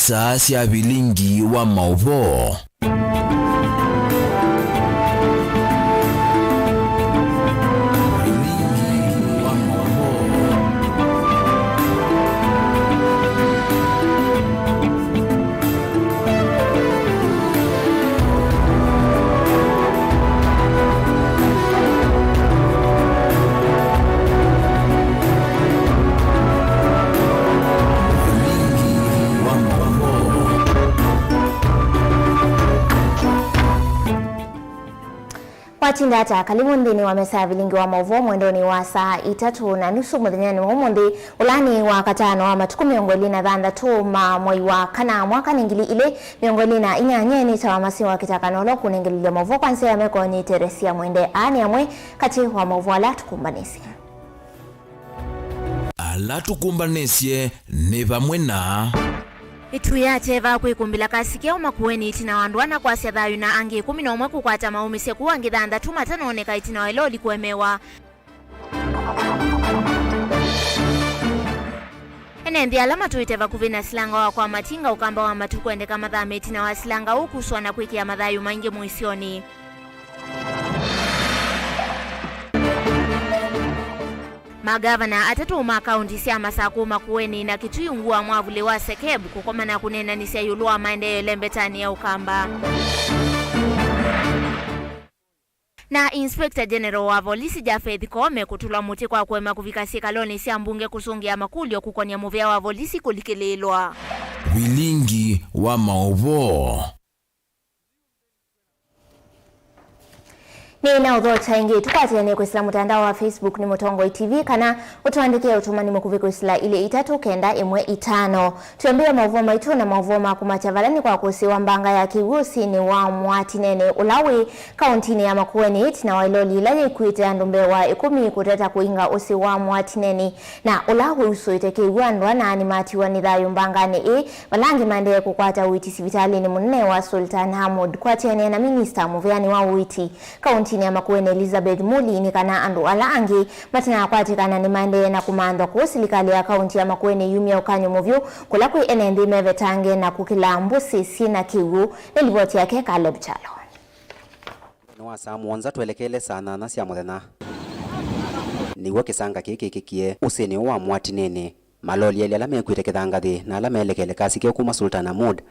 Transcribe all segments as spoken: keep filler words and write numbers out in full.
Saa sya vilingi wa maũvoo. Vilingi wa maũvoo. Watinda ata? Kalivu nthĩnĩ wa mesa ya vilingi wa maũvoo mwendonĩ wa saa itatũ na nusu mũthenyanĩ wa ũmũnthĩ, ũla nĩ wa katano wa matukũ mĩongo ĩlĩ na thanthatũ ma mwei wa kana, mwaka nĩ ngili ilĩ mĩongo ĩlĩ na inyanya. Nĩ ta wa masiwa kĩtakano ũla ũkũnengelelya maũvoo kwa nzĩa ya meko nĩ Teresia Mwende. Aa nĩ amwe katĩ wa maũvoo ala tũkũmbanĩsye. Ala tũkũmbanĩsye nĩ vamwe na. Ĩtu ya Teva kwĩkũmbĩla kasi kyaũ Makueni ĩtina wa andũ ana kwasya thayũ na angĩ ĩkũmi na ũmwe kũkwata maũmĩsye kũu angĩ thanthatũ matanooneka ĩtina wa ĩloli kũemewa. Ene nthĩ ala matũĩte vakuvĩ na silanga wa kwa Matinga Ũkamba wa Matu kwendeka mathame ĩtina wa silanga ũũ kusũa na kwĩkĩa mathayũ maingĩ mũisyonĩ. Magavana atatũ ma kaunti sya Masakũ, Makueni na Kitui ungu wa mwavuli wa SEKEB kũkomana kũneenanĩsya ĩũlũ wa maendeeo ĩlembetanĩ ya Ũkamba. Na Inspector General wa volisi Japheth Koome kũtũlwa mũtĩ kwa kũema kũvika syĩkalonĩ sya mbunge kũsũngĩa makũlyo kũkon'ya mũvĩa wa volisi kũlikĩlĩĩlwa. Vilingi wa maũvoo. Nĩ na ũthokya ĩngĩ, tũkwatĩanĩe kwĩsĩla mũtandao wa Facebook nĩ Mũtongoi T V, kana ũtũandĩkĩe ũtũmani mũkuvĩ kwĩsĩla ilĩ itatũ kenda ĩmwe itano. Twĩambĩĩa maũvoo maitũ na maũvoo ma kũmakya vala nĩ kwa kũsĩwa mbanga ya kĩw'ũ ũsĩnĩ wa Mwatinene ũla wĩ kauntinĩ ya Makueni, ĩtina wa ĩloli ĩla yĩkuĩte andũ mbee wa ĩkũmi kũtata kũinga ũsĩ wa Mwatinene, na ũla wĩusũĩte kĩw'ũ. Andũ ana nĩmatiwa nĩ thayũ mbanganĩ ĩĩ, vala angĩ maendee kũkwata ũiiti sivitalĩnĩ mũnene wa Sultan Hamud. Kwatĩanĩa na minista mũvĩanĩ wa ũiiti kauntinĩ ya Makueni, Elizabeth Muli, nĩ kana andũ ala angĩ matanakwatĩkana nĩmaendee na kũmanthwa kũu, silikalĩ ya kaunti ya Makueni yumya ũkany'o mũvyũ kũla kwĩ ene nthĩ mevetange na kũkĩla mbũsĩ syĩ na kĩw'ũ. Nĩ livoti yake Caleb Kyalo. Nĩ wa saa mũonza twelekele saa nyanya sya mũthenya. Nĩw'o kĩsanga kĩĩ kĩkĩkie ũsĩnĩ ũũ wa Mwatinene. Maloli elĩ ala mekuĩte kĩthangathĩ na ala meelekele kasi keũ kuma Sultan Hamud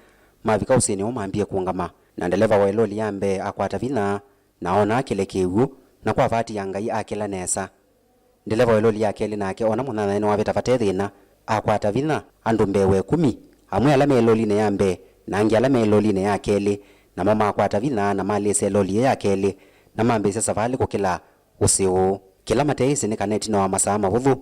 mavika ũsĩnĩ ũũ mambie kũngama, na ndeleva wa ĩloli ya mbee akwata vinya na oona akĩle kĩw'ũ, na kwa vaati ya Ngai akĩla nesa. Ndeleva wa ĩloli ya kelĩ nake oona mũnyanyae nĩwavĩta vate thĩna, akwata vinya andũ mbee wa ĩkũmi, amwe ala me ĩlolinĩ ya mbee na angĩ ala me ĩlolinĩ ya kelĩ, namo makwata vinya na malĩĩsya ĩloli ĩĩ ya kelĩ na mambĩĩsya savalĩ kũkĩla ũsĩ ũũ. Kĩla mateĩsĩ nĩ kana ĩtina wa masaa mavũthũ,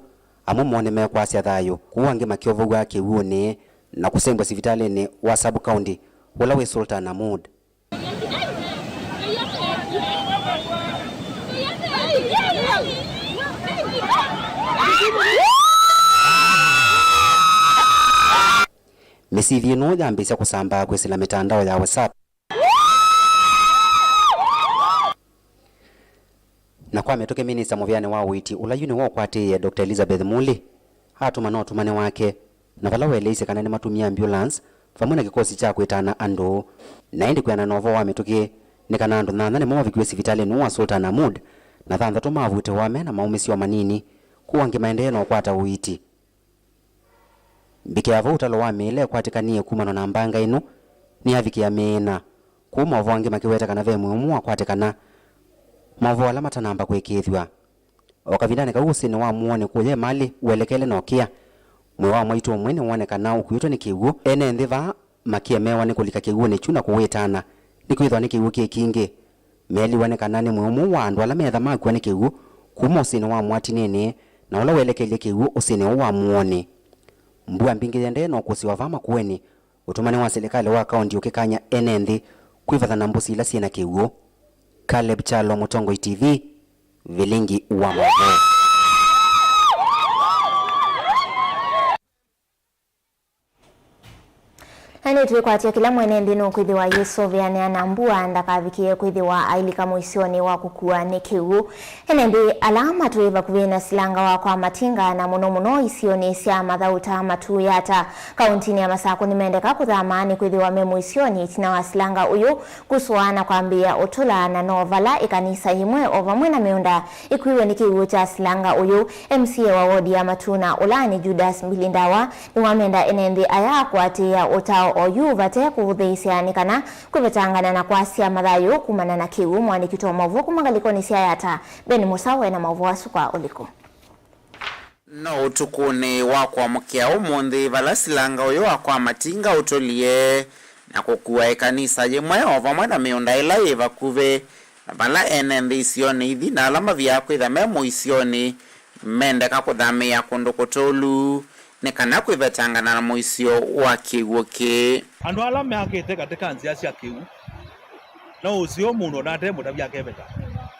amwe moo nĩmekwasya thayũ, kũu angĩ makyovow'a kĩw'ũnĩ na kũsembwa sivitalĩnĩ wa sub-county ũla wĩ Sultan Hamud. Mĩsithi ĩno yambĩĩsya kũsambaa kwĩsĩla mĩtandao ya WhatsApp. Na kwa mĩtũkĩ, minista mũvĩanĩ wa ũiiti, ũla yu nĩwe ũkwatĩĩe, Doctor Elizabeth Muli, atũmana ũtũmani wake, na vala waeleisye kana nĩmatumie ambulance vamwe na kĩkosi kya kwĩtana andũ. Na ĩndĩ kwĩanana na ũvoo wa mĩtũkĩ, nĩ kana andũ nyanya nĩmo mavikiwe sivitalĩnĩ ũũ wa Sultan Hamud, na thanthatũ mavutĩwa me na maũmĩsyo manini, kũu angĩ maendee na ũkwata ũiiti. Mbikĩa vau, ũtalo wa mĩĩla ĩkwatĩkanie kumana na mbanga ĩno nĩyavikĩa mĩĩ ĩna, kũu maũvoo angĩ makĩweta kana ve mwĩĩ ũmwe wakwatĩkana, maũvoo ala matanamba kũĩkĩĩthw'a. O kavindanĩ kau, ũsĩnĩ wa Mũonĩ kũya ĩmalĩ ũelekele na ũkĩa, mwĩĩ wa mwaitũ ũmwe nĩwonekana ũkuĩtwe nĩ kĩw'ũ, ene nthĩ vaa makĩemewa nĩ kũlika kĩw'ũnĩ kyu na kũwĩtana, nĩkwĩthĩwa nĩ kĩw'ũ kĩ kingĩ. Meeliw'a nĩ kana nĩ mwĩĩ ũmwe wa andũ ala meetha makw'a nĩ kĩw'ũ kuma ũsĩnĩ wa Mwatinĩnĩ na ũla welekelye kĩw'ũ ũsĩnĩ ũũ wa Mũonĩ. Mbua mbingĩ yendee na ũkũsĩwa vaa Makueni, ũtũmani wa silikalĩ wa kaũnti ũkĩkany'a ene nthĩ kwĩvathana mbũsĩ ila syĩ na kĩw'ũ. Caleb Kyalo, Mũtongoi T V, Vilingi wa Maũvoo. Na nĩtwĩkwatya kĩla mwene nthĩ nũkwĩthĩwa yĩsũvĩanĩa na mbua ndakavikĩe kwĩthĩwa ailika mũisyonĩ wa kũkua nĩ kĩw'ũ. Ene nthĩ ala matũĩ vakuvĩ na silanga wa kwa Matinga, na mũno mũno isionĩ sya Mathau ta Matuyata, kauntinĩ ya Masakũ, nĩmendeka kũthama nĩkwĩthĩwa me mũisyonĩ ĩtina wa silanga ũyũ kusũa na kwambĩĩa ũtũla, na no vala ĩkanisa yĩmwe o vamwe na mĩũnda ĩkuiwe nĩ kĩw'ũ kya silanga ũyũ. M C A wa wodi ya Matuna, ũla nĩ Judas Mbilindawa, nĩwamenda ene nthĩ aya kũatĩĩa ũtao oyu vate kũvũthĩĩsya nĩ kana kwĩvetangana na kwasya mathayũ kumana na kĩw'ũ. Mũandĩki witũ wa maũvoo kuma ngalĩkonĩ sya Yatta, Ben Mũsaũ, ena maũvoo asu kwa ũliku. No ũtukũnĩ wa kũamũkĩa ũmũnthĩ, vala silanga ũyũ wa kwa Matinga ũtũlie na kũkua ĩkanisa yĩmwe o vamwe na mĩũnda ĩla yĩ vakuvĩ, na vala ene nthĩ isionĩ ithi na ala mavyaa kwĩtha me mũisyonĩ mendeka kũthamĩĩa kũndũ kũtũlu nĩ kana kwĩvetangana na mũisyo wa kĩw'ũ kĩĩ. Andũ ala meakĩte katĩ ka nzĩa sya kĩw'ũ, no ũseo mũndũ ona ate mũtavya akeveta.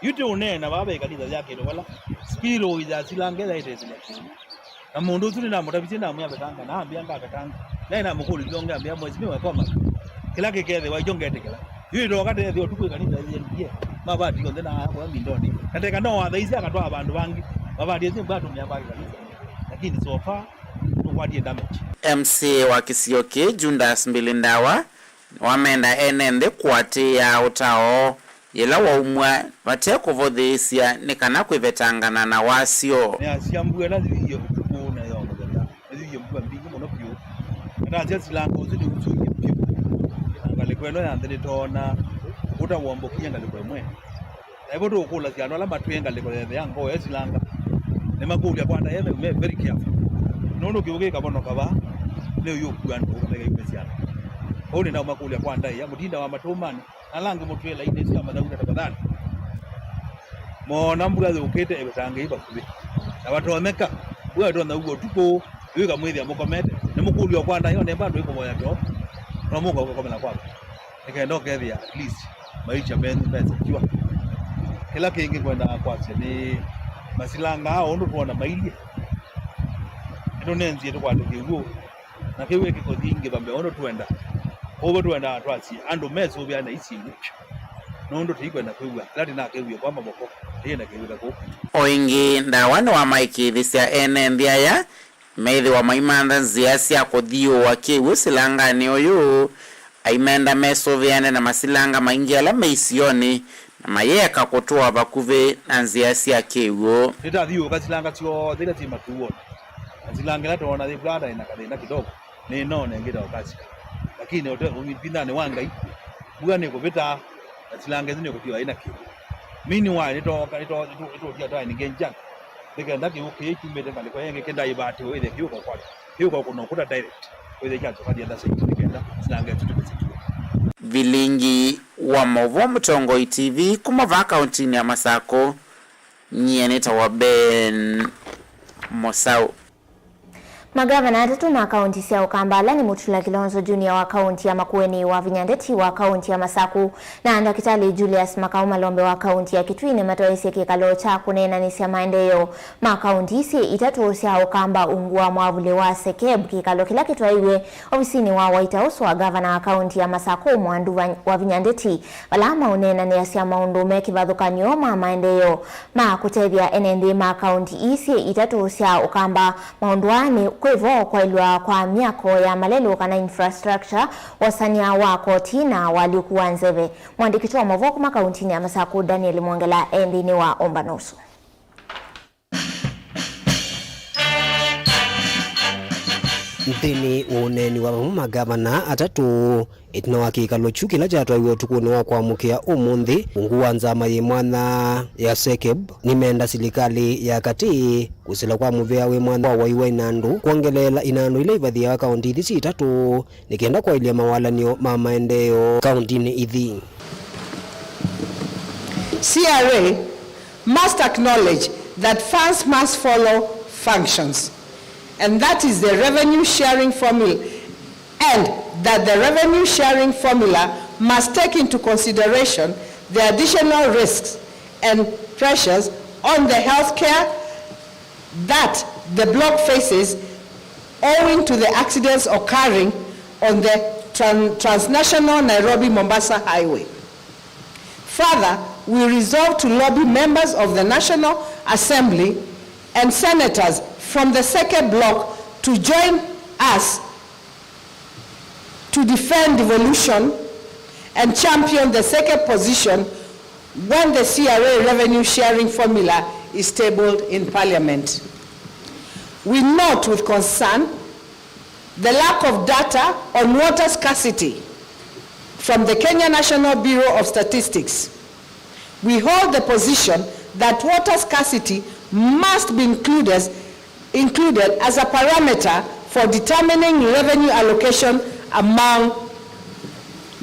Yu tĩ ũneena vaa ve ĩkanisa ya kĩndũ vala spiro ya silanga yaitesĩla kĩw'ũ. Na mũndũ ũsu nĩnamũtavisye, namwĩa vetanga, na ambĩa ngavetanga. Naĩ namũkũlĩlye ũngĩ, ambĩa, "Mheshimiwa, koma." Kĩla kĩkethĩwa, ĩkyo ngetĩkĩla. Yu ĩtoka teethĩa ũtukũ ĩkanisa yĩendie, mavati onthe na aya kũya mindonĩ. Na teka no wathaisye akatwaa vandũ vangĩ, mavati asu mbwa atũmĩa kwa kĩkanisa. Lakini so far, nũkwatie damage. M C A wa kĩsio kĩĩ, Judas Mbilindawa, nĩwamenda ene nthĩ kũatĩĩa ũtao yĩla waumw'a vate kũvũthĩĩsya nĩ kana kwĩvetangana na wasyo. Nĩasya mbua ĩla yĩthĩie ũtukũ na yo mũthenya, nĩyĩthĩie mbua mbingĩ mũno vyũ. Atasya silanga ũsu nĩũsũie vyũ, na ngalĩko ĩno ya nthĩ nĩtoona ũta wombokie ngalĩko ĩmwe. Na ĩvo tũũkũlasya andũ ala matwĩe ngalĩko ya ĩthea ngoo ya silanga, nĩmakũlya kwa ndaĩa me, me very careful. Nũndũ kĩw'ũ kĩkavonoka vaa, nĩyo yũkua andũ kana ĩkaumĩsya andũ. Kwoou nĩndaũmakũlya kwa ndaĩa, mũtinda wa matũmanĩ, na ala angĩ mũtwĩe lainĩ sya mathauna tafadhali. Moona mbua yũkĩte, ĩvetangei vakuvĩ. Na vatonyeka, mbua ĩtonya ũw'a ũtukũ, yu ĩkamwĩthĩa mũkomete, nĩmũkũlya o kwa ndaĩa, o nemba andũ ĩkũvoya too, no mũka ũkakomela kwaku. Nĩ kenda ũkethĩa at least maisha menyu me secure. Kĩla kĩngĩ ngwendaa kwasya nĩ masilanga aa ũndũ twona mailyĩ, nĩtũnenzie tũkwate kĩw'ũ, na kĩw'ũ kĩkũthi ingĩva mbee ũndũ twenda. Kwoou twendaa twasye andũ mesũvĩane isyĩnĩ vyũ, nũndũ tũikwenda kwĩw'a kĩla tũnakĩw'ĩe kwa mavoko, tũyenda kĩw'ĩka kũu. O ĩngĩ, Ndawa nĩwamaĩkĩĩthisya ene nthĩ aya meĩthĩwa maimantha nzĩa sya kũthyũũa kĩw'ũ silanganĩ ũyũ, aimenda mesũvĩane na masilanga maingĩ ala me isionĩ na mayĩeka kũtũa vakuvĩ na nzĩa sya kĩw'ũ. Nĩtathyũũka silanga syonthe ila syĩ matuonĩ, na silanga ĩla twoona yĩvwata ĩna kathĩna kĩdogo, nĩnoona ĩngĩ ta ũkasika. Lakini ũte ũvithanĩ wa Ngai, mbua nĩkũvĩta, na silanga ĩsu nĩkũthiwa ĩna kĩw'ũ. Meanwhile, nĩtooka, nĩtoo-, nĩtũ-, nĩtũũtia twaenengee ngyanga, nĩ kenda kĩw'ũ kĩĩ kyumĩte ngalĩko ĩngĩ kĩndaivatĩwe, wĩthĩe kĩw'ũ kũkwata, kĩw'ũ kũna ũkũta direct, wĩthĩe kyasyoka the other side, nĩ kenda silanga ĩsu tũkĩsĩtue. Vilingi wa maũvoo Mũtongoi T V kuma vaa kauntinĩ ya Masakũ, nyie nĩtawa Ben Mũsaũ. Magavana atatũ ma kaunti sya Ũkamba, ala nĩ Mutula Kilonzo Junior wa kaunti ya Makueni, Wavinya Ndeti wa kaunti ya Masaku, na Ndakĩtalĩ Julius Makau Malombe wa kaunti ya Kitui, nĩmatwaĩĩsye kĩkalo kya kũneenanĩsya maendeeo ma kaunti isu itatũ sya Ũkamba ungu wa mwavuli wa SEKEB, kĩkalo kĩla kĩtwaĩiwe ovisinĩ wa White House wa gavana wa kaunti ya Masaku, Mwandu wa, Wavinya Ndeti, vala maũneenanĩasya maũndũ me kĩvathũkany'o ma maendeeo ma kũtethya ene nthĩ ma kaunti ii syĩ itatũ sya Ũkamba. Maũndũ aa nĩ kwĩvo kwaĩlw'a kwa myako ya malelũ kana infrastructure, wosany'a wa koti na ũalyũku wa nzeve. Mũandĩki witũ wa maũvoo kuma kauntinĩ ya Masaku, Daniel Mwongela, e nthĩnĩ wa ũmbano ũsu. Nthĩnĩ wa ũneeni wa vamwe ma ngavana atatũ, ĩtina wa kĩkalo kyu kĩla kyatwaiwe ũtukũnĩ wa kũamũkĩa ũmũnthĩ, ungu wa nzama yĩ mwanya ya SEKEB, nĩmenda silikalĩ ya katĩ kũsĩla kwa mũvea wĩ mwanya wa wai wa inandũ, kwongeleela inandũ ila ivathĩawa kaũnti ithi syĩ itatũ, nĩ kenda kwaĩlya mawalan'yo ma maendeeo kaũntinĩ ithi. C R A must acknowledge that funds must follow functions, and that is the revenue sharing formula, and that the revenue sharing formula must take into consideration the additional risks and pressures on the healthcare that the bloc faces owing to the accidents occurring on the Tran-, Transnational Nairobi Mombasa Highway. Further, we resolve to lobby members of the National Assembly and senators from the Seke bloc to join us to defend devolution and champion the Seke position when the C R A revenue sharing formula is tabled in Parliament. We note with concern the lack of data on water scarcity from the Kenya National Bureau of Statistics. We hold the position that water scarcity must be included, included as a parameter for determining revenue allocation among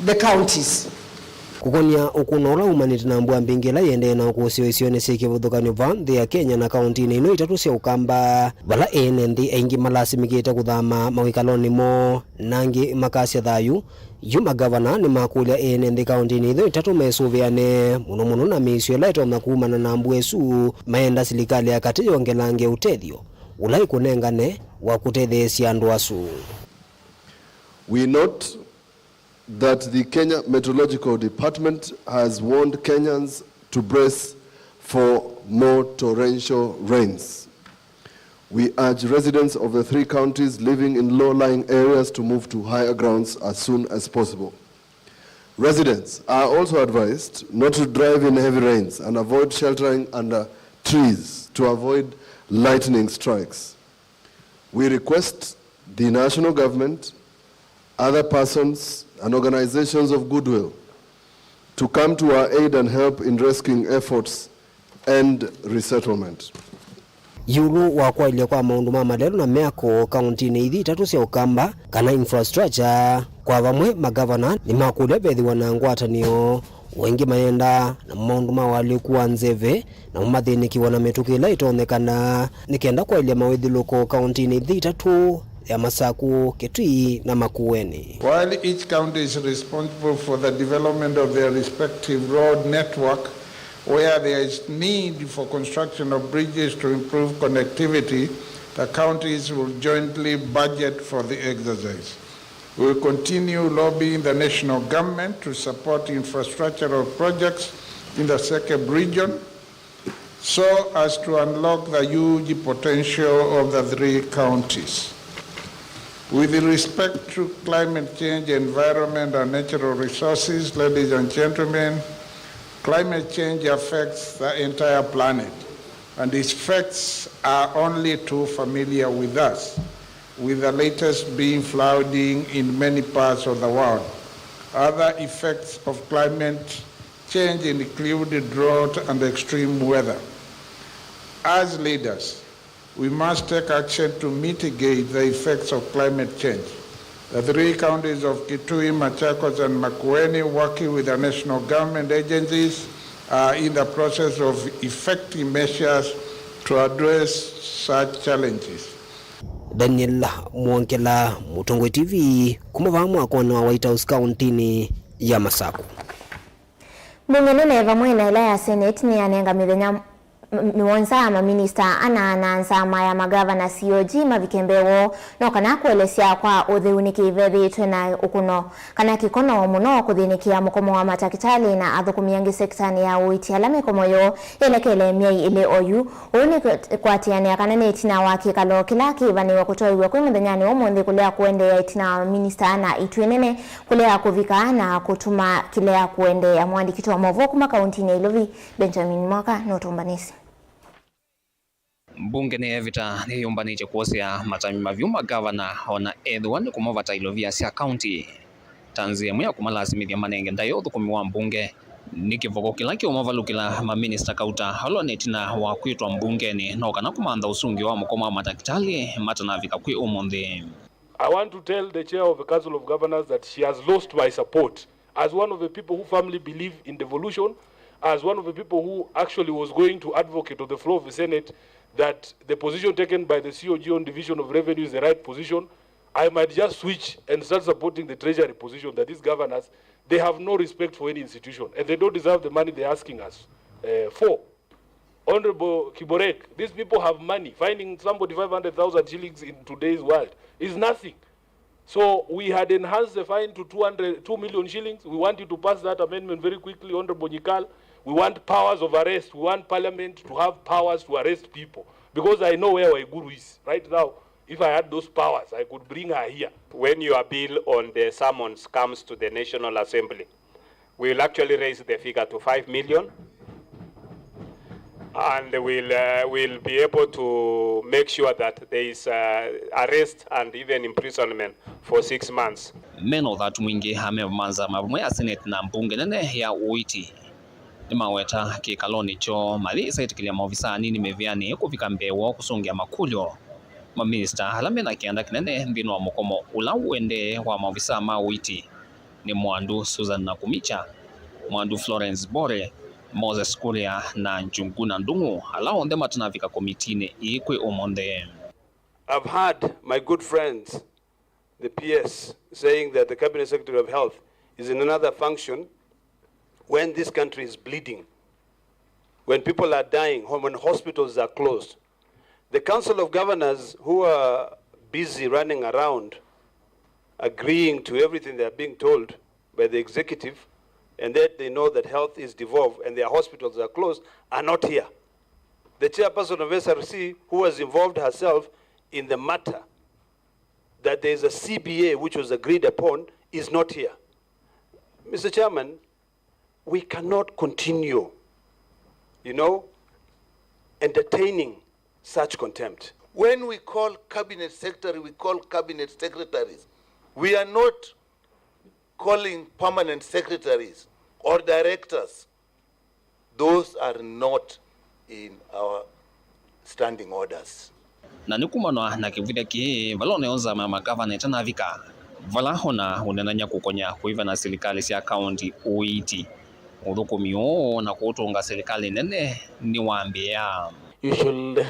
the counties. Kũkony'a ũkũno ũla umanĩte na mbua mbingĩ ĩla yĩendee na ũkũsĩo isionĩ syĩ kĩvathũkany'o vaa nthĩ ya Kenya na kaũntinĩ ino itatũ sya Ũkamba, vala ene nthĩ aingĩ malasimĩkĩte kũthama mawĩkalonĩ moo na angĩ makasya thayũ, yu magavana nĩmakũlya ene nthĩ kaũntinĩ isu itatũ mesũvĩane mũno mũno na mĩisyo ĩla ĩtonya kumana na mbua ĩsu, mayenda silikalĩ ya katĩ yongelange ũtethyo ũla ĩkũnengane wa kũtetheesya andũ asu. We note that the Kenya Meteorological Department has warned Kenyans to brace for more torrential rains. We urge residents of the three counties living in low-lying areas to move to higher grounds as soon as possible. Residents are also advised not to drive in heavy rains and avoid sheltering under trees to avoid lightning strikes. We request the national government, other persons and organizations of goodwill to come to our aid and help in rescuing efforts and resettlement. Ĩũlũ wa kwaĩlya kwa maũndũ ma malelũ na myako kaũntinĩ ithi itatũ sya Ũkamba kana infrastructure, kwa vamwe magavana nĩmakũlya vethĩwa na ngwatanĩo. O ĩngĩ mayenda na maũndũ ma ũalyũku wa nzeve, namo mathĩnĩkĩwa na mĩtũkĩ ĩla ĩtonyekana nĩ kenda kwaĩlya mawĩthyũlũko kaũntinĩ ithi itatũ ya Masakũ, Kitui na Makueni. While each county is responsible for the development of their respective road network, where there is need for construction of bridges to improve connectivity, the counties will jointly budget for the exercise. We will continue lobbying the national government to support infrastructural projects in the Sekeb region so as to unlock the huge potential of the three counties. With respect to climate change, environment, and natural resources, ladies and gentlemen, climate change affects the entire planet, and its effects are only too familiar with us, with the latest being flooding in many parts of the world. Other effects of climate change include drought and extreme weather. As leaders, we must take action to mitigate the effects of climate change. The three counties of Kitui, Machakos, and Makueni, working with the national government agencies, are in the process of effecting measures to address such challenges. Daniel Mwongela, Mũtongoi T V, kuma vaa mwakoni wa White House kaũntinĩ ya Masakũ. Mbunge nene vamwe na ĩla ya Senate nĩyanenga mĩthenya m-, mĩonza maminista ana na nzama ya magavana C O G mavike mbee woo, no kana kũelesya kwa ũtheu nĩkĩ vethĩĩtwe na ũkũno kana kĩkono mũno kũthĩnĩkĩa mũkomo wa matakĩtalĩ na athũkũmi angĩ sekitanĩ ya ũiiti ala mĩkomo yoo yelekele myei ĩlĩ oyu. Ũu nĩ kwatĩanĩa kana nĩ ĩtina wa kĩkalo kĩla kĩĩvanĩwe kũtwaĩw'a kwĩ mũthenyanĩ wa ũmũnthĩ kũlea kũendeea ĩtina wa maminista ana itw'ĩ nene kũlea kũvika na kũtuma kĩlea kũendeea. Mũandĩki witũ wa maũvoo kuma kaũntinĩ ya Ilovi, Benjamin Mwaka, nũtũmbanĩsye. Mbunge nĩ evita nĩyũmbanĩtye kwosea matami mavyũ magavana, o na ethĩwa nĩ kũmavata ilovia sya kaũnti ta nzĩa ĩmwe ya kũmalasimĩthya manenge ndaĩa ũthũkũmi wa mbunge. Nĩ kĩvoko kĩla kĩũmavalũkĩla maminista kauta ala nĩ ĩtina wa kwĩtwa mbungenĩ no kana kũmantha ũsũngĩo wa mũkomo wa matakĩtalĩ matanavika kwĩ ũmũnthĩ. I want to tell the chair of the Council of Governors that she has lost my support as one of the people who firmly believe in devolution, as one of the people who actually was going to advocate on the floor of the Senate that the position taken by the C O G on division of revenue is the right position. I might just switch and start supporting the treasury position that these governors, they have no respect for any institution and they don't deserve the money they're asking us, uh, for. Honorable Kiborek, these people have money. Finding somebody five hundred thousand shillings in today's world is nothing. So we had enhanced the fine to two hundred, two million shillings. We want you to pass that amendment very quickly, Honorable Nyikal. We want powers of arrest. We want Parliament to have powers to arrest people. Because I know where Waiguru is right now. If I had those powers, I could bring her here. When your bill on the summons comes to the National Assembly, we will actually raise the figure to five million, and we'll, uh, we'll be able to make sure that there is, uh, arrest and even imprisonment for six months. Mena ũthatu mwingĩ, amemba ma nzama vamwe a Senate na mbunge nene ya Ũiti nĩmaweta kĩkalonĩ kyoo mathi ĩsaĩtĩkĩlya maovisaa anini mĩvĩanĩ kũvika mbee woo kũsũngĩa makũlyo maminista ala mena kĩanda kĩnene nthĩnĩ wa mũkomo ũla ũendee wa maovisaa ma Ũiti. Nĩ Mwandu Susan Nakhumicha, Mwandu Florence Bore, Moses Kuria na Njuguna Ndung'u, ala onthe matanavika komitinĩ ĩĩ kwĩ ũmũnthĩ. I've heard my good friends, the P S, saying that the Cabinet Secretary of Health is in another function when this country is bleeding, when people are dying, when hospitals are closed. The Council of Governors who are busy running around agreeing to everything they are being told by the executive, and that they know that health is devolved and their hospitals are closed, are not here. The chairperson of S R C, who has involved herself in the matter that there is a C B A which was agreed upon, is not here. Mister Chairman, we cannot continue, you know, entertaining such contempt. When we call cabinet secretary, we call cabinet secretaries. We are not calling permanent secretaries or directors. Those are not in our standing orders. Na nĩ kumana na kĩvũthya kĩĩ, vala onayo nzama ya magavana ĩtanavika, vala ona ũnenany'a kũkonya kũĩva na silikalĩ sya kaũnti ũiiti, ũthũkũmi ũũ na kũũtũnga silikalĩ nene nĩwambĩĩa. You should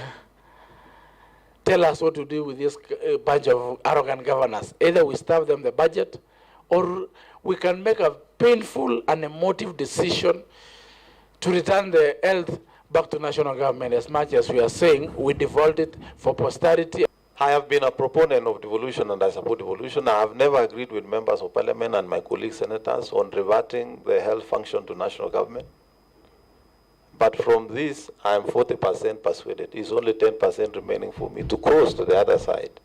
tell us what to do with this, uh, bunch of arrogant governors. Either we starve them the budget, or we can make a painful and emotive decision to return the health back to national government, as much as we are saying we devolved it for posterity. I have been a proponent of devolution and I support devolution. I have never agreed with members of parliament and my colleague senators on reverting the health function to national government. But from this, I am forty percent persuaded. It's only ten percent remaining for me to cross to the other side.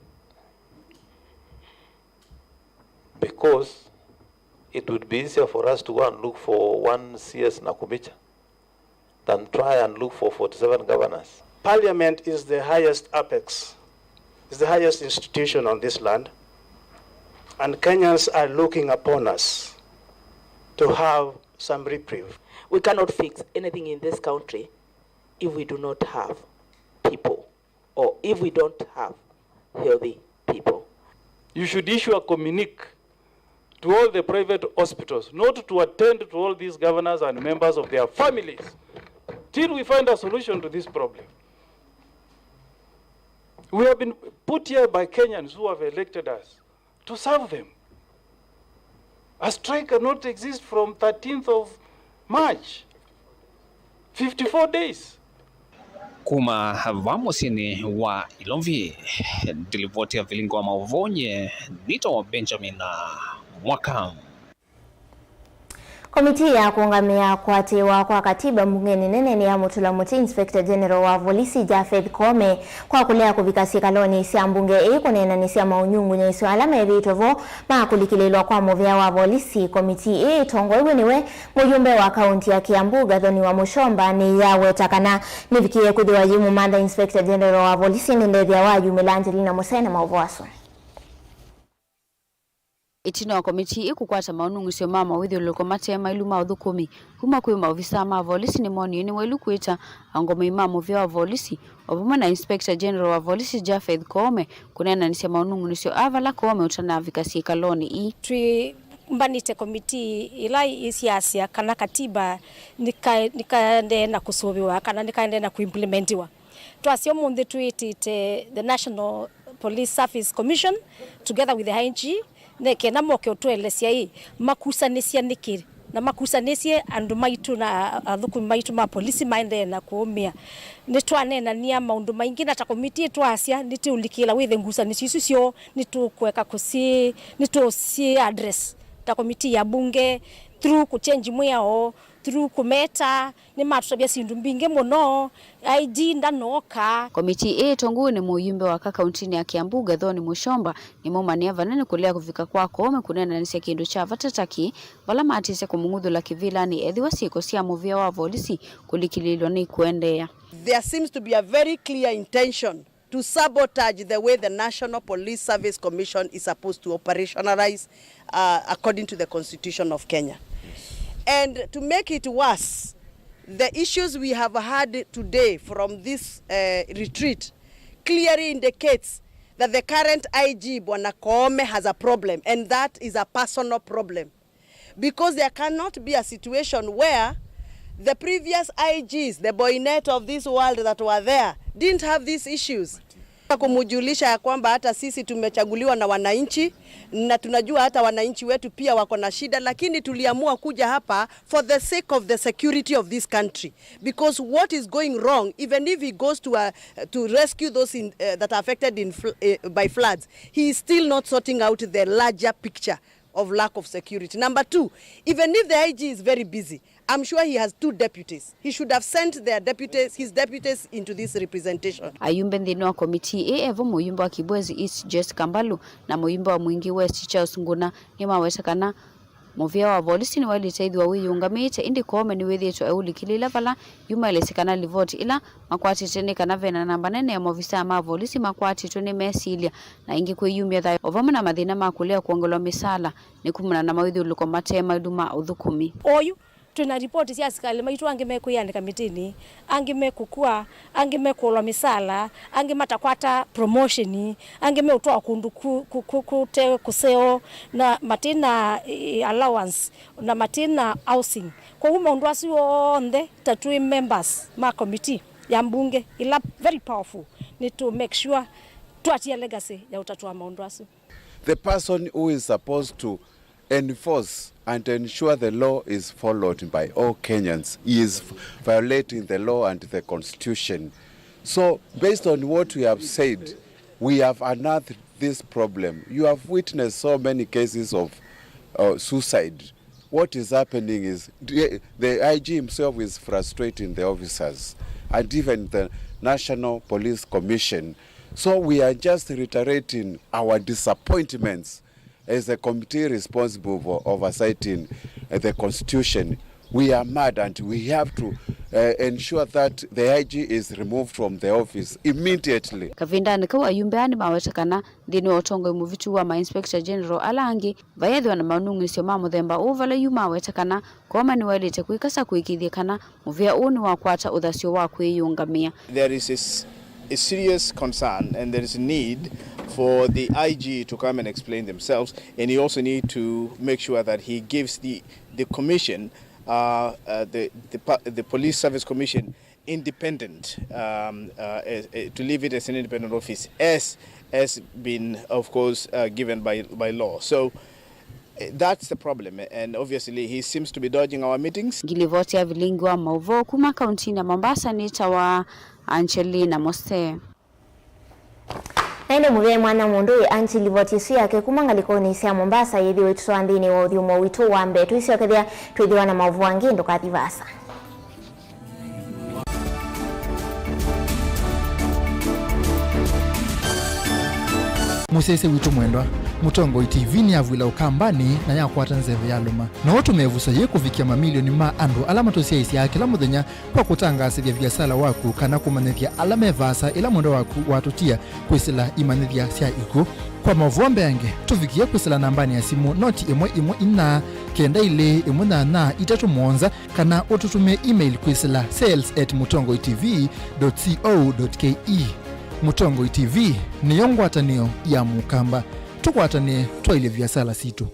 Because it would be easier for us to go and look for one C S Nakhumicha than try and look for forty-seven governors. Parliament is the highest apex, is the highest institution on this land, and Kenyans are looking upon us to have some reprieve. We cannot fix anything in this country if we do not have people, or if we don't have healthy people. You should issue a communique to all the private hospitals not to attend to all these governors and members of their families till we find a solution to this problem. We have been put here by Kenyans who have elected us to serve them. A strike cannot exist from thirteenth of March, fifty-four days. Kuma va mũsyĩnĩ wa Ilovi, ndilivoti ya vilingi wa maũvoo nye nĩtawa Benjamin Mwaka. Komitii ya kũũngamĩa kũatĩĩwa kwa katiba mbungenĩ nene nĩyamũtũla mũtĩ Inspector General wa volisi Japheth Koome kwa kũlea kũvika syĩkalonĩ sya mbunge ĩĩ kũneenanĩsya maũnyungunyĩĩsyo ala methĩĩtwe vo ma kũlikĩlĩĩlwa kwa mũvĩa wa volisi. Komitii ĩĩ ĩtongoew'e nĩwe mũyũmbe wa kaũnti ya Kiambu, Gathoni wa Mũchomba, nĩyaweta kana nĩvikĩĩe kwĩthĩwa yĩmũmantha Inspector General wa volisi, ĩndĩ ndethĩa wayumĩla. Angelina Mũsene, maũvoo asu. Ĩtina wa komitii ĩĩ kũkwata maũnung'isyo ma mawĩthyũlũlũko mate mailu ma ũthũkũmi kuma kwĩ maovisaa ma volisi, nĩmoonie nĩ wailu kwĩta aũngamĩi ma mũvĩa wa volisi o vamwe na Inspector General wa volisi Japheth Koome kũneenanĩsya maũnung'unĩsyo aa vala Koome ũtanavika syĩkalonĩ ii. Twĩmbanĩte komitii ila isiasya kana katiba nĩka-, nĩkaendee na kũsũvĩwa kana nĩkaendee na kũimplementiwa. Twasya ũmũnthĩ twĩtĩte the National Police Service Commission together with the I G, nĩ kenda moke ũtũelesya ĩ makusanĩsya nĩkĩ na makusanĩsye andũ maitũ na athũkũmi maitũ ma polisi maendee na kũũmĩa. Nĩtwaneenania maũndũ maingĩ, na ta komitii twasya nĩtũũlikĩla wĩthĩ ngusanĩsyo isu syoo nĩtũkũeka kũsyĩ, nĩtũũsyĩ address ta komitii ya mbunge, through kũchenji mwĩao, through kũmeta. Nĩmatũtavya syĩndũ mbingĩ mũno, I G ndanooka. Komitii ĩĩ ĩtongoew'e nĩ mũyumbe wa ka kauntinĩ ya Kiambu, Gathoni Mũchomba, nĩmaumanĩa vanene kũlea kũvika kwa Koome kũneenanĩsya kĩndũ kya vata ta kĩĩ, vala matĩsye kũmũng'uthũla kĩvĩlanĩ ethĩwa syĩko sya mũvĩa wa volisi kũlikĩlĩĩlwa nĩ kũendeea. There seems to be a very clear intention to sabotage the way the National Police Service Commission is supposed to operationalize, uh, according to the Constitution of Kenya. And to make it worse, the issues we have had today from this, uh, retreat clearly indicates that the current I G, Bwana Koome, has a problem, and that is a personal problem. Because there cannot be a situation where the previous I Gs, the Boynet of this world that were there, didn't have these issues. Kumjulisha ya kwamba hata sisi tumechaguliwa na wananchi, na tunajua hata wananchi wetu pia wako na shida, lakini tuliamua kuja hapa for the sake of the security of this country. Because what is going wrong, even if he goes to, uh, to rescue those in, uh, that are affected in fl-, uh, by floods, he is still not sorting out the larger picture of lack of security. Number two, even if the I G is very busy, I'm sure he has two deputies. He should have sent their deputies, his deputies into this representation. Ayumbe nthĩnĩ wa komitii ĩĩ evo mũyumbe wa Kibwezi East Joyce Kambalu na mũyumbe wa Mwingi West Charles Nguna nĩmaweta kana mũvĩa wa volisi nĩwaĩlĩte ĩthĩwa wĩyĩũngamĩĩte, ĩndĩ Koome nĩwĩthĩĩtwe eũlikĩlĩĩla vala yumaĩlĩsye kana livoti ila makwatĩte nĩ kana ve na namba nene ya maovisaa ma volisi makwatĩtwe nĩ mesilya na ĩngĩ kwĩyumya thayũ, o vamwe na mathĩna ma kũlea kwongelwa mĩsaala nĩ kumana na mawĩthyũlũlũko mate maĩlu ma ũthũkũmi. Oyu twĩ na ripoti sya asikalĩ maitũ, angĩ mekwĩanĩka mĩtĩnĩ, angĩ mekũkua, angĩ mekũlwa mĩsaala, angĩ matakwata promotion, angĩ meũtwawa kũndũ ku-, ku-, ku-, kũte kũseo, na matina, eh, allowance, na matina housing. Kwoou maũndũ asu onthe, ta twĩ members ma committee ya mbunge ila very powerful, nĩ to make sure twatia legacy ya ũtatua maũndũ asu. The person who is supposed to enforce and ensure the law is followed by all Kenyans, he is violating the law and the constitution. So, based on what we have said, we have unearthed this problem. You have witnessed so many cases of, uh, suicide. What is happening is the, the I G himself is frustrating the officers and even the National Police Commission. So we are just reiterating our disappointments as a committee responsible for oversighting, uh, the constitution. We are mad and we have to, uh, ensure that the I G is removed from the office immediately. Kavindanĩ kau ayumbe aa nĩmaweta kana nthĩnĩ wa ũtongoi mũvĩtu wa ma Inspector General ala angĩ, vayeethĩwa na manung'unĩsyo ma mũthemba ũũ vala yu maweta kana Koome nĩwaĩlĩte kwĩkasa kũĩkĩĩthya kana mũvĩa ũũ nĩwakwata ũthasyo wa kwĩyĩũngamĩa. There is a s-, a serious concern and there is a need for the I G to come and explain themselves, and he also need to make sure that he gives the, the commission, uh, uh, the, the pa-, the Police Service Commission independent, um, uh, eh, eh, to leave it as an independent office, as has been, of course, uh, given by, by law. So, eh, that's the problem, and obviously he seems to be dodging our meetings. Ngilivoti ya vilingi wa maũvoo kuma kauntinĩ ya Mombasa nĩtawa Angelina Mose. Na ĩndĩ mũvyaĩ mwana mũndũ wĩ Angie livoti ĩsu yake kuma ngalĩkonĩ sya Mombasa yĩthĩwe ĩtũtwaa nthĩnĩ wa ũthyũmũo witũ wa mbee. Twĩsyokethya twĩthĩwa na maũvoo angĩ, ndũkathi vaasa. Mũsyaĩĩsya witũ mwendwa, Mũtongoi T V nĩyavw'ĩla Ũkambanĩ na yakwata nzeve ya lũma. No ũtũme ĩvuso yĩĩ kũvikĩa mamilioni ma andũ ala matũsyaĩĩsyaa kĩla mũthenya kwa kũtangaasĩthya viasala waku kana kũmanyĩthya ala me vaasa ĩla mwendwa waku watũtia kwĩsĩla imanyĩthya sya ikw'ũ. Kwa maũvoo mbeange, tũvikĩe kwĩsĩla nambanĩ ya simũ noti ĩmwe ĩmwe inya, kenda ilĩ ĩmwe nyanya itatũ mũonza, kana ũtũtũmĩe email kwĩsĩla sales at mũtongoi T V dot co dot K E. Mũtongoi T V nĩyo ngwatanĩo ya Mũkamba. Tũkwatanĩe twaĩlye viasala sitũ.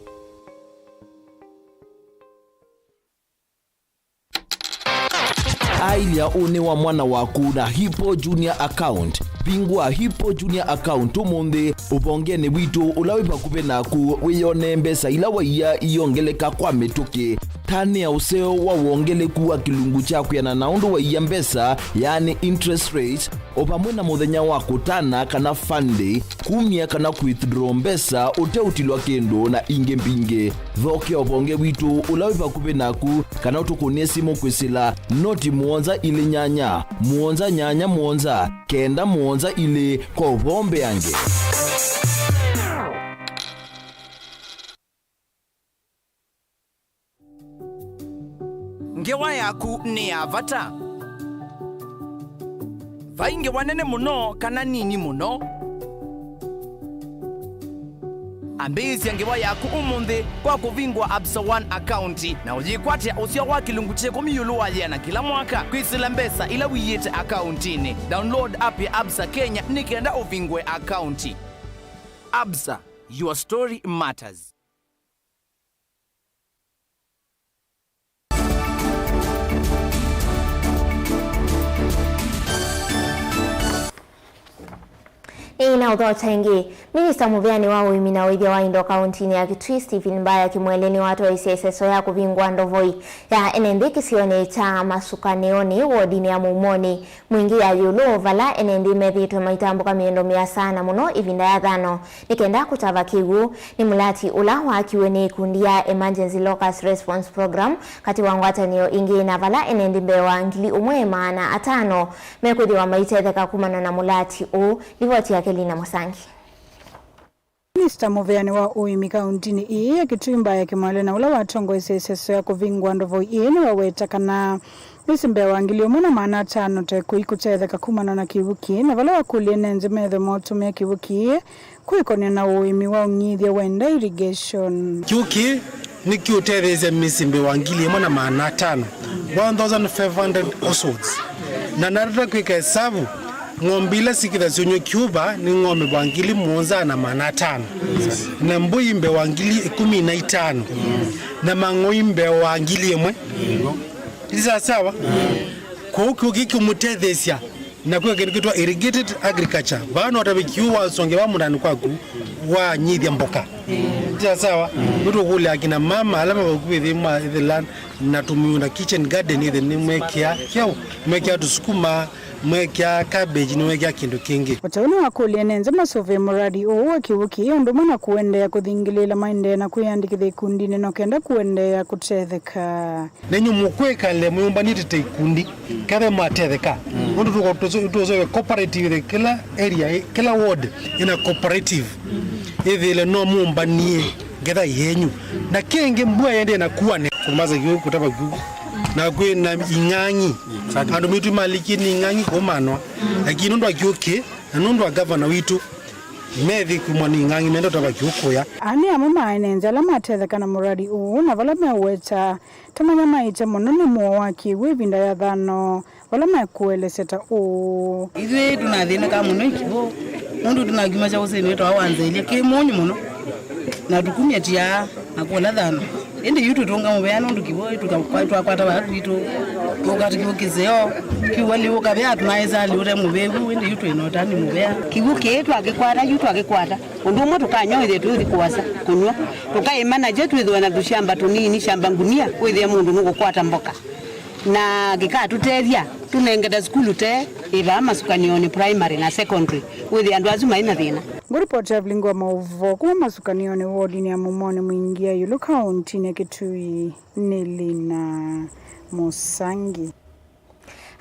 Aĩlya ũnĩ wa mwana waku na Hippo Junior Account. Vingũa Hippo Junior Account ũmũnthĩ ũvongenĩ witũ ũla wĩ vakuvĩ naku, wĩyonee mbesa ila waiya iyongeleka kwa mĩtũkĩ. Tanĩa ũseo wa wongeleku wa kĩlungu kya kwĩanana na ũndũ waia mbesa, yaani interest rate, o vamwe na mũthenya wa kũtana kana fund day, kumya kana withdraw mbesa ũteũtilwa kĩndũ, na ingĩ mbingĩ. Thokea ũvonge witũ ũla wĩ vakuvĩ naku, kana ũtũkũnĩe simũ kwĩsĩla noti mũonza ilĩ nyanya, mũonza nyanya mũonza, kenda mũonza ilĩ kwa ũvoo mbeange. Ngewa yaku nĩ ya vata. Vai ngewa nene mũno kana nini mũno. Ambĩĩsya ngewa yaku ũmũnthĩ kwa kũvingũa Absa One akaunti na ũyĩkwatĩa ũseo wa kĩlungu kya ĩkũmi ĩũlũ wa yĩana kĩla mwaka kwĩsĩla mbesa ila ũiĩte akauntinĩ. Download app ya Absa Kenya nĩ kenda ũvingũe akaunti. Absa, your story matters. Ĩĩ, na ũthokya ĩngĩ, minista mũvĩanĩ wa ũĩmi na ũĩthya wa indo kauntinĩ ya Kitui, Stephen Mbaya Kimwele, nĩwatwaisye ĩseso ya kũvingũa ndovoi ya ene nthĩ kĩsionĩ kya Masukanĩonĩ, wodinĩ ya Mumoni. Mwingĩ ya ĩũlũ, vala ene nthĩ methĩĩtwe maitambũka mĩendo mĩasa na mũno ĩvinda ya thano nĩ kenda kũtava kĩw'ũ. Nĩ mũlati ũla waakiwe nĩ ĩkundi ya Emergency Locust Response Program katĩ wa ngwatanĩo ingĩ, na vala ene nthĩ mbee wa ngili ũmwe maana atano mekwĩthĩwa maitetheka kumana na mũlati ũũ. Livoti yake Lina Mũsangi. Minista mũvĩanĩ wa ũĩmi kauntinĩ ĩĩ ya Kitui, Mbaya Kimwele, na ũla watongoesye ĩseso ya kũvingũa ndovoi ĩĩ nĩwaweta kana mĩsyĩ mbee wa ngili ũmwe na maana atano ta ĩkũi kũtetheka kumana na kĩw'ũ kĩĩ, na vala wakũlya ene nthĩ methwe maũtũmĩa kĩw'ũ kĩĩ kwĩkonĩa na ũĩmi wa ũng'ithya wenda irrigation. Kĩw'ũ kĩĩ nĩkĩũtetheesya mĩsyĩ mbee wa ngili ĩmwe na maana atano, one thousand five hundred households. Na natata kwĩka ĩsavu, ng'ombe ila sikĩtha syũnywa kĩũva nĩ ng'ombe va ngili mũonza na maana atano, na mbũi mbee wa ngili ĩkũmi na itano, na mang'oi mbee wa ngili ĩmwe. Nĩ sawa sawa? Kwoou kĩw'ũ kĩĩ kĩũmũtetheesya na kwĩka kĩndũ kĩtwa irrigated agriculture. Vaa no ũtave kĩw'ũ wasongea vaa mũũndanĩ kwaku, wanyithya mboka. Nĩ sawa sawa? Nĩtũkũlya akina mama ala me vakuvĩ thĩ mwa ĩthĩla na tũmĩũnda, kitchen garden, ĩthĩ nĩmwekĩa kyaũ, mwekĩa tũsukuma, mwekĩa cabbage, nĩmwekĩa kĩndũ kĩngĩ. O ta ũu nĩwakũlya ene nthĩ masũvĩe mũradi ũũ wa kĩw'ũ kĩĩ ũndũ ũmwe na kũendeea kũthingĩlĩĩla maendeee na kwĩyandĩkĩthya ikundinĩ no kenda kũendeea kũtetheka. Nenyu mũkwĩkale mwĩũmbanĩtye ta ikundi, kethe mwatetheka. Nũndũ tũko-, tũso-, tũsoe cooperative ĩthĩ, kĩla area, kĩla ward ĩna cooperative. Ĩthĩle no mũmbanie ngetha yenyu. Na kĩngĩ mbua yendee na kuane. Kũmasa kĩw'ũ kũtava kĩw'ũ. Na kwĩ na ing'ang'i. Andũ maitũ malikie nĩ ing'ang'i kũmanwa. Lakini nũndũ wa kĩw'ũ kĩ, na nũndũ wa gavana witũ, methi kumwa nĩ ing'ang'i menda ũtava kĩw'ũ kũya. Aa nĩ amwe ma ene nthĩ ala matetheka na mũradi ũũ, na vala meweta ta manyamaĩte mũno nĩ mũo wa kĩw'ũ ĩvinda ya thano, vala mekũelesya ta ũũ. Ithyĩ tũnathĩnĩkaa mũno ĩkĩw'ũ, nũndũ tũnakiuma kyaũsĩnĩ wĩtawa wa Nzailye kĩ mũnyũ mũno, na tũkumya tiaa na kũla thano. Ĩndĩ yu twĩtũnga mũvea nũndũ kĩw'ũ tũka-, twakwata vaa kwitũ, tũkata kĩw'ũ kĩseo, kĩw'ũ lĩu ũkavea tũnaĩsaa lĩu ũte mũvĩvu, ĩndĩ yu twĩnota nĩ mũvea. Kĩw'ũ kĩĩ twakĩkwata, yu twakĩkwata, ũndũ ũmwe tũkanywa wĩthĩe tũthi kũasa kũnyw'a, tũkaĩmanaja twĩthĩwe na tũshamba tũnini, shamba ngunia, wĩthĩe mũndũ nũkũkwata mboka. Na kĩkatũtethya tũnengete sukulu te ĩvaa Masukanioni primary na secondary, wĩthĩa andũ asu maĩ na thĩna. Ngũripoti ya vilingi wa maũvoo kuma Masukanioni wodinĩ ya Mumoni Mwingi ya ĩũlũ kauntinĩ ya Kitui nĩ Lina Mũsangi.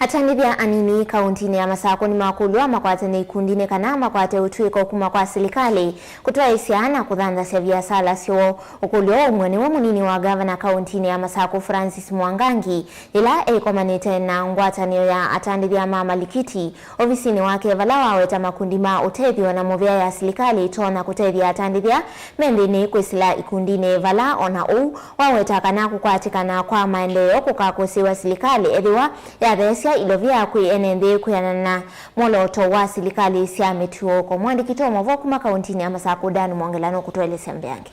Atandĩthya anini kauntinĩ ya Masakũ nĩmakũlw'a makwatane ikundinĩ kana makwate ũtw'ĩko kuma kwa silikalĩ kũtwaĩsya na kũthanthasya viasala syoo. Ũkũlyo ũũ nĩwe mũnini wa gavana kauntinĩ ya Masakũ Francis Mwangangi yĩla eĩkomanĩte na ngwatanĩo ya atandĩthya ma malikiti ovisinĩ wake, vala waweta makundi ma ũtethyo na mũvea ya silikalĩ ĩtonya kũtethya atandĩthya me nthĩnĩ kwĩsĩla ikundinĩ, vala o na ũu waweta kana kũkwatĩkana kwa maendeeo kũkakũsĩĩwa silikalĩ ethĩwa yatheesya ilovia kwĩ ene nthĩ kwĩanana na mwolooto wa silikalĩ sya mĩtũo. Kwa mũandĩki witũ wa maũvoo kuma kauntinĩ ya Masakũ, Dan Mwongela nũkũtũelesya mbeange.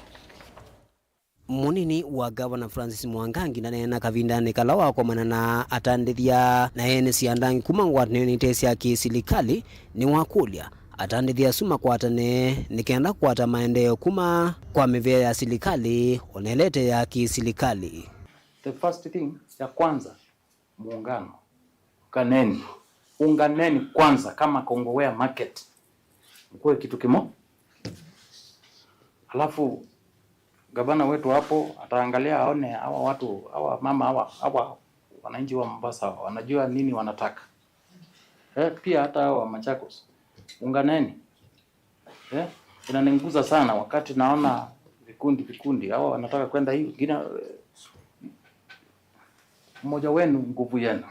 Mũnini wa Gavana Francis Mwangangi ndaneena kavindanĩ kala wakomana na atandĩthya na ene syanda angĩ kuma ngwatanĩonĩ ite sya kĩsilikalĩ, nĩwakũlya atandĩthya asu makwatane nĩ kenda kũkwata maendeeo kuma kwa mĩvĩa ya silikalĩ o na ĩla ĩte ya kĩsilikalĩ. The first thing, ya kwanza, muungano. Unganeni. Unganeni kwanza kama Kongowea market. Mkuwe kitu kimo. Alafu gavana wetu hapo ataangalia aone hawa watu, hawa mama, hawa, hawa wananchi wa Mombasa wanajua nini wanataka. Eh, pia hata hawa wa Machakos. Unganeni. Eh, inaniguza sana wakati naona vikundi, vikundi, hawa wanataka kwenda hii, wengine, eh, mmoja wenu, nguvu yenu.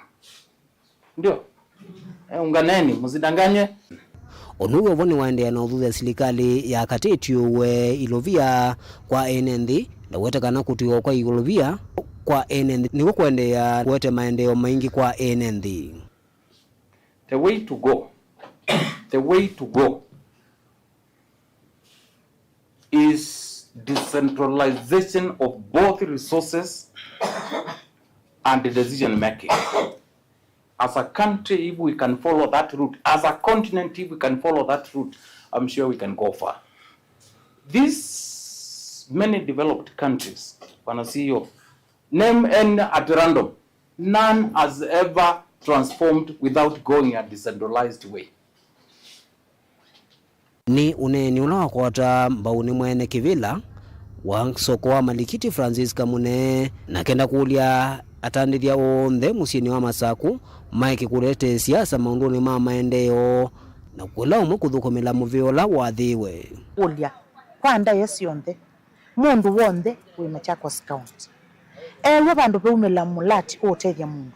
Ndio? Eh, unganeni, msidanganywe. Ũndũ wĩ o vo nĩwaendeea na ũthuthya silikalĩ ya katĩ ĩtiũũe ilovia kwa ene nthĩ, na weta kana kũtiwa kwa ilovia kwa ene nthĩ nĩkw'o kũendeea kũete maendeeo maingĩ kwa ene nthĩ. The way to go, the way to go is decentralization of both resources and decision making. As a country, if we can follow that route, as a continent, if we can follow that route, I'm sure we can go far. These many developed countries, Bwana C E O, name any at random. None has ever transformed without going a decentralized way. Nĩ ũneeni ũla wakwataa mbau nĩ mwene kĩvĩla wa soko wa malikiti Francis Kamune, na kenda kũlya atandĩthya onthe mũsyĩnĩ wa Masaku maeke kũlete siasa maũndũnĩ ma maendeeo na kũla ũmwe kũthũkũmĩla mũvĩa ũla wathĩĩwe. Kũlya kwa ndaĩa syonthe, mũndũ w'onthe wĩ Machakos County ew'a vandũ vaumĩla mũlati ũũtethya mũndũ,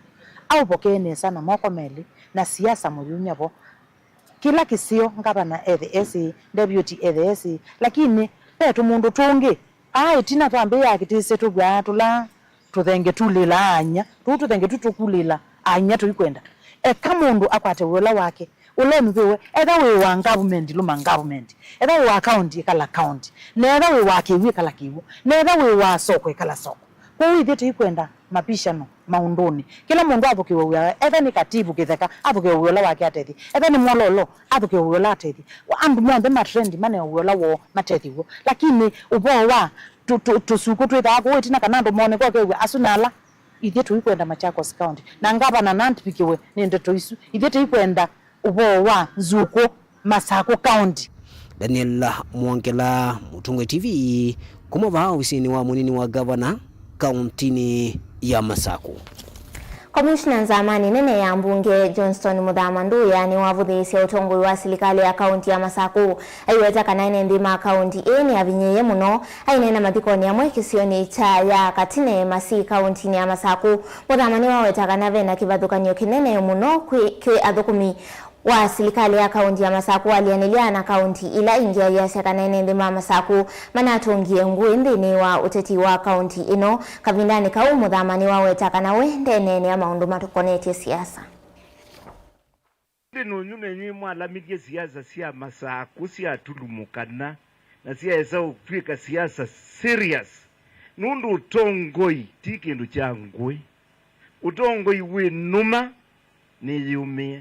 aũvokee nesa na moko melĩ na siasa mũyumya vo. Kĩla kĩseo, ngavana ethe esĩ, deputy ethe esĩ, lakini ve tũmũndũ tũngĩ. Aa ĩtina twambĩĩa kĩtĩsĩ tũvw'aa tũla tũthenge tulĩlaa any'a, tũu tũthenge tu tũkulĩla any'a tũikwenda. Eka mũndũ akwate wĩa ũla wake, ũla ũnuvĩwe, etha wĩ wa ngavumenti, lũma ngavumenti, etha wĩ wa kaunti, ĩkala kaunti, na etha wĩ wa kĩw'ũ, ĩkala kĩw'ũ, na etha wĩ wa soko, ĩkala soko. Kwoou ithyĩ tũikwenda mavishano maũndũnĩ. Kĩla mũndũ athũkĩwe wĩa, etha nĩ Kativu Kĩtheka, athũkĩwe wĩa ũla wake atethye. Etha nĩ Mwololo, athũkĩwe wĩa ũla atethye. Andũ monthe matrendi manewe wĩa ũla woo matethye w'o. Lakini ũvoo wa tũ-, tũ-, tũsukũ twĩthaa kũu ĩtina kana andũ mone kwa kew'a asu na ala. Ithyĩ tũikwenda Machakos County. Na ngavana nantvikĩwe nĩ ndeto isu. Ithyĩ tũikwenda ũvoo wa nzukũ Masaku County. Daniel Mwongela, Mũtongoi T V, kuma vaa ovisinĩ wa mũnini wa gavana kauntinĩ ya Masaku. Komishna nzamanĩ nene ya mbunge Johnston Mũthama Nduya nĩwavũthĩĩsye ũtongoi wa silikalĩ ya kaunti ya Masaku. Aiweta kana ene nthĩ ma kaunti ĩĩ nĩavinyĩĩe mũno. Aineena mathikonĩ amwe kĩsionĩ kya ya Katine Masi kauntinĩ ya Masaku, Mũthama nĩwaweta kana vena kĩvathũkany'o kĩnene mũno kwĩ, kwĩ athũkũmi wa silikalĩ ya kaunti ya Masaku walianĩlya na kaunti ila ingĩ, ayasya kana ene nthĩ ma Masaku manatũngie ngũĩ nthĩnĩ wa ũteti wa kaunti ĩno. Kavindanĩ kau, Mũthama nĩwaweta kana we ndeneenea maũndũ matũkonetye siasa. Ĩndĩ nũnyũ nenyu mwalamilye siasa sya Masaku syatulumũkana na syaesa ũtw'ĩka siasa serious, nũndũ ũtongoi ti kĩndũ kya ngũĩ. Ũtongoi wĩ nũma nĩyĩũmĩe.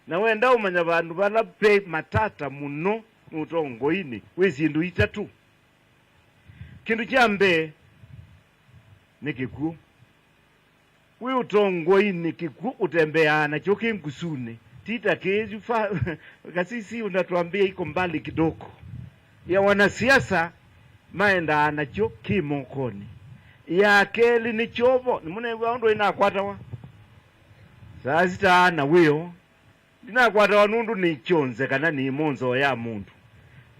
Na wenda ũmanya vandũ vala ve matata mũno nĩ ũtongoinĩ, wĩ syĩndũ itatũ. Kĩndũ kya mbee nĩ kĩkw'ũ. Wĩ ũtongoinĩ, kĩkw'ũ ũtembeaa nakyo kĩ ngusunĩ. Ti ta kĩĩsu fa-, kasisi unatwambia iko mbali kidogo. Ya wanasiasa maendaa nakyo kĩ mokonĩ. Ya kelĩ nĩ kyovo. Nĩmũneew'a ũndũ ĩnakwatawa saa sita na wĩoo. Ndinakwatawa nũndũ nĩ kyonze kana nĩ monzoo ya mũndũ.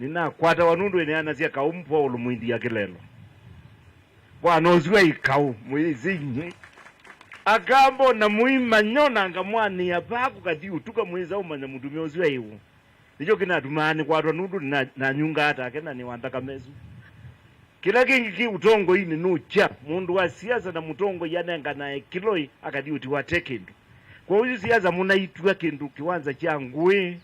Nĩnakwatawa nũndũ ĩneanasya kaũ Paũlo mũindia kĩlelo. Bwana ũsu aĩ kaũ, mwĩsĩ inyw'ĩ. Akamba na mũimanyo na ngamwanĩa vaa kũkathi ũtuka mwĩsa ũmanya mũtumĩa ũsu aĩ wũ. Nĩkyo kĩnatumaa nĩkwatwa nũndũ na, nanyungaa take na nĩ wa nthakame ĩsu. Kĩla kĩngĩ kĩ ũtongoinĩ nũkya. Mũndũ wa siasa na mũtongoi anenganae kĩloi akathi ũtiwa te kĩndũ. Kwoou yu siasa mũnaitw'a kĩndũ kĩwanza kya ngũĩ,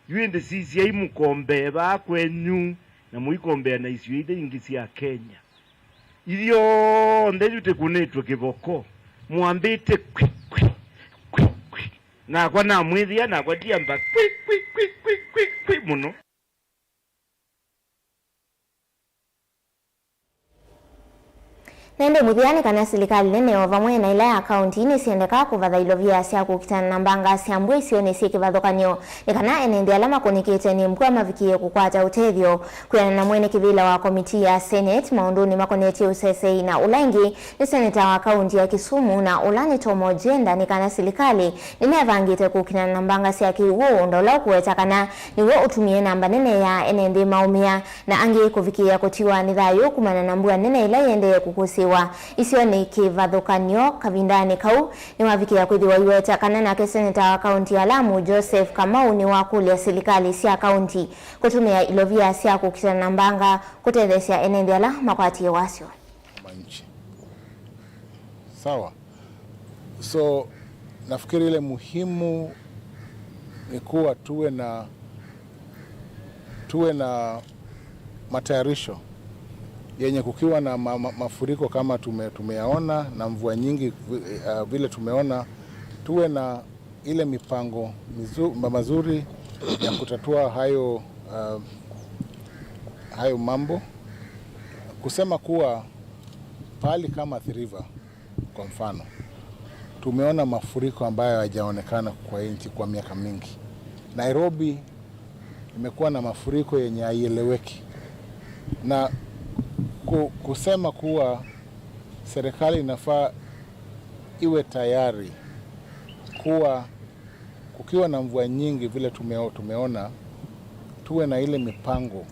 yu ĩndĩ sisyai mũkombee vaa kwenyu na mũikombea na isio ila ingĩ sya Kenya. Ithyonthe yu tĩkũnĩtwe kĩvoko, mwambĩte kwi, kwi, kwi, kwi. Nakwa namwĩthĩa, nakwa ndiamba kwi, kwi, kwi, kwi, kwi, kwi mũno. Na ĩndĩ mũthya nĩ kana silikalĩ nene o vamwe na ĩla ya kaunti nĩsyendeka kũvatha ilovia sya kũkitana na mbanga sya mbua isionĩ syĩ kĩvathũkany'o, nĩ kana ene nthĩ ala makũnĩkĩte nĩ mbua mavikĩe kũkwata ũtethyo. Kwĩanana na mwene kĩvĩla wa komitii ya Senate maũndũnĩ makonetye ũsesei na ũla ĩngĩ nĩ seneta wa kaunti ya Kisumu na ũla nĩ Tom Ojenda, nĩ kana silikalĩ nĩmevangĩte kũkitana na mbanga sya kĩw'ũ, ũndũ ũla ũkũweta kana nĩw'o ũtumie namba nene ya ene nthĩ maũmĩa na angĩ kũvikĩĩa kũtiwa nĩ thayũ kumana na mbua nene ĩla ĩendee kũkũsĩĩwa isionĩ kĩvathũkany'o. Kavindanĩ kau, nĩwavikĩĩa kwĩthĩwa iweta kana nake seneta wa kaunti ya Lamu, Joseph Kamau, nĩwakũlya silikalĩ sya kaunti kũtũmĩa ilovia sya kũkitana na mbanga kũtetheesya ene nthĩ ala makwatie wasyo. Wananchi. Sawa. So, nafikiri ile muhimu ni kuwa tuwe na, tuwe na matayarisho yenye kukiwa na ma-, ma-, mafuriko kama tume-, tumeyaona na mvua nyingi vi-, eh, vile tumeona, tuwe na ile mipango mizu-, ma-, mazuri ya kutatua hayo, uh, hayo mambo. Kusema kuwa pahali kama Athi River, kwa mfano, tumeona mafuriko ambayo hayajaonekana kwa nchi kwa miaka mingi. Nairobi imekuwa na mafuriko yenye haieleweki. Na ku-, kusema kuwa serikali inafaa iwe tayari kuwa kukiwa na mvua nyingi vile tumeo-, tumeona, tuwe na ile mipango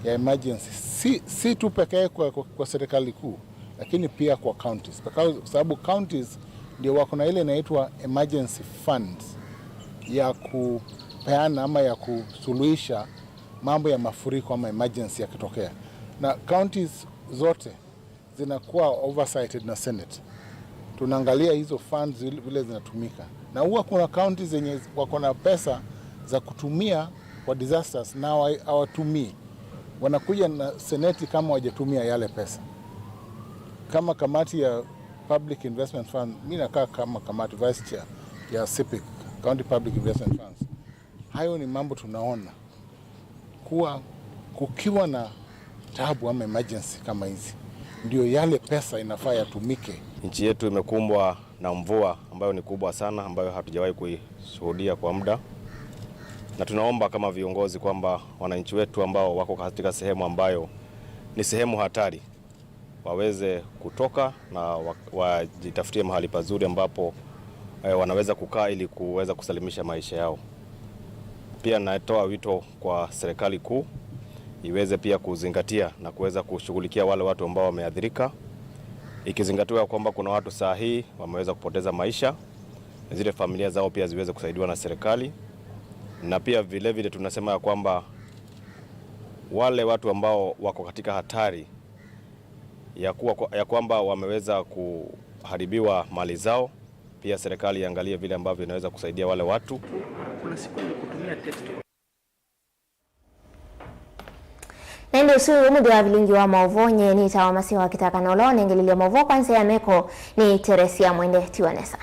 ya emergency, si, si tu pekee kwa, kwa, kwa serikali kuu, lakini pia kwa counties. Kwa sababu counties ndio wako na ile inaitwa emergency funds ya kupeana ama ya kusuluhisha mambo ya mafuriko ama emergency yakitokea. Na counties zote zinakuwa oversighted na Senate. Tunaangalia hizo funds vile, vile zinatumika. Na huwa kuna counties zenye wako na pesa za kutumia kwa disasters na hawa-, hawatumii. Wanakuja na Senate kama hawajatumia yale pesa. Kama kamati ya Public Investment Fund, mimi nakaa kama kamati vice chair ya CIPIC, County Public Investment Funds. Hayo ni mambo tunaona kuwa kukiwa na taabu ama emergency kama hizi, ndio yale pesa inafaa yatumike. Nchi yetu imekumbwa na mvua ambayo ni kubwa sana, ambayo hatujawahi kuishuhudia kwa muda, na tunaomba kama viongozi kwamba wananchi wetu ambao wako katika sehemu ambayo ni sehemu hatari, waweze kutoka na wa-, wajitafutie mahali pazuri ambapo, eh, wanaweza kukaa ili kuweza kusalimisha maisha yao. Pia natoa wito kwa serikali kuu iweze pia kuzingatia na kuweza kushughulikia wale watu ambao wameathirika, ikizingatiwa ya kwamba kuna watu saa hii wameweza kupoteza maisha, zile familia zao pia ziweze kusaidiwa na serikali. Na pia vile vile tunasema ya kwamba wale watu ambao wako katika hatari ya kuwa, ya kwamba wameweza kuharibiwa mali zao, pia serikali iangalie vile ambavyo inaweza kusaidia wale watu. Kuna siku nilikutumia text. Na ĩndĩ ũsu wĩ mũthya wa vilingi wa maũvoo, nyie nĩtawa Maseo wa Kĩtaka, na ũla wanengelelya maũvoo kwa nzĩa ya meko nĩ Teresia Mwende. Tiwa nesa.